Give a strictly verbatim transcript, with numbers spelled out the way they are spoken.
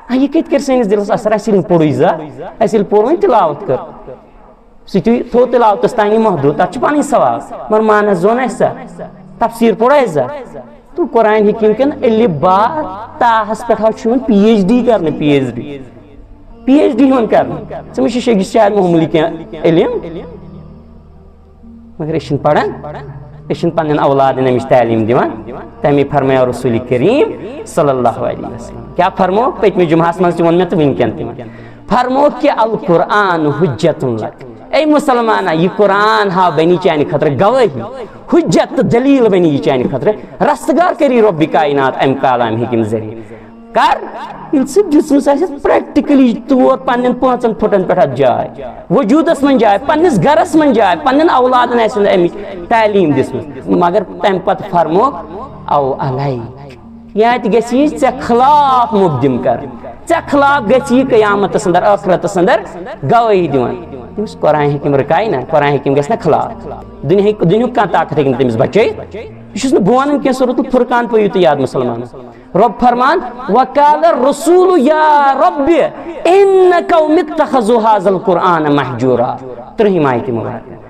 آ، یہِ کتہِ کرِ سٲنِس دِلس اثر؟ اسہِ ییٚلہِ نہٕ پوٚرُے زانٛہہ، اسہِ ییٚلہِ پوٚر وۄنۍ تِلاوت کٔر، سُہ تہِ تھوٚو تِلاوتس تانی محدوٗد، تتھ چھُ پنٕنۍ ثواب، مگر معنس زون اسہِ سا، تفسیٖر پوٚر اسہِ زانٛہہ؟ تو قرآن حکیم کٮ۪ن الف با تاہس پٮ۪ٹھ حظ چھُ یِوان پی ایچ ڈی کرنہٕ، P H D, P H D یِوان کرنہٕ۔ ژےٚ ما چھِ شیخ شاید معموٗلی کینٛہہ علم؟ مگر أسۍ چھِنہٕ پران، أسۍ چھِنہٕ پننٮ۪ن اولادن امِچ تعلیٖم دِوان۔ تمی فرمایو رسول کریم صلی اللہ علیہ وسلم۔ کیٛاہ فرمو؟ پٔتمہِ جمعہس منٛز تہِ ووٚن مےٚ تہٕ وٕنکٮ۪ن تہِ وَنہٕ۔ فرمووُکھ کہ القرآن حجت لک۔ اے مسلمانہ، یہِ قرآن ہاو بنی چانہِ خٲطرٕ گوٲہی، حجت تہٕ دلیل بنی یہِ چانہِ خٲطرٕ۔ رستگار کری رۄبِ کائنات امہِ کلام حکیم ذٔریعہٕ۔ کر؟ ییٚلہِ ژٕ دِژمٕژ آسٮ۪تھ پریکٹیکلی طور پننٮ۪ن پانٛژن پھُٹن پٮ۪ٹھ اتھ جاے، وجوٗدس منٛز جاے، پننِس گرس منٛز جاے، پننٮ۪ن اولادن آسٮ۪ن امِچ تعلیٖم دِژمٕژ، مگر تمہِ پتہٕ فرمووُکھ او علی، یا تہِ گژھِ یہِ ژےٚ خلاف مقدم کرٕنۍ، ژےٚ خلاف گژھِ یہِ قیامتس اندر، ٲخرتس اندر گوٲہی دِوان۔ تٔمِس قرآن حکیم رُکایہِ نہ، قرآن حکیم گژھِ نہ خلاف۔ دُنیاہٕکۍ، دُنیاہُک کانٛہہ طاقت ہیٚکہِ نہٕ تٔمِس بچٲیِتھ۔ یہِ چھُس نہٕ بہٕ ونان کینٛہہ، سورۃ الفرقان پٔرِو تُہۍ یاد مسلمان۔ رۄب فرمان، وقال الرسول یا رب ان قوم اتخذوا هذا القرآن مهجورا۔ ترٛہِم آیت مبارک۔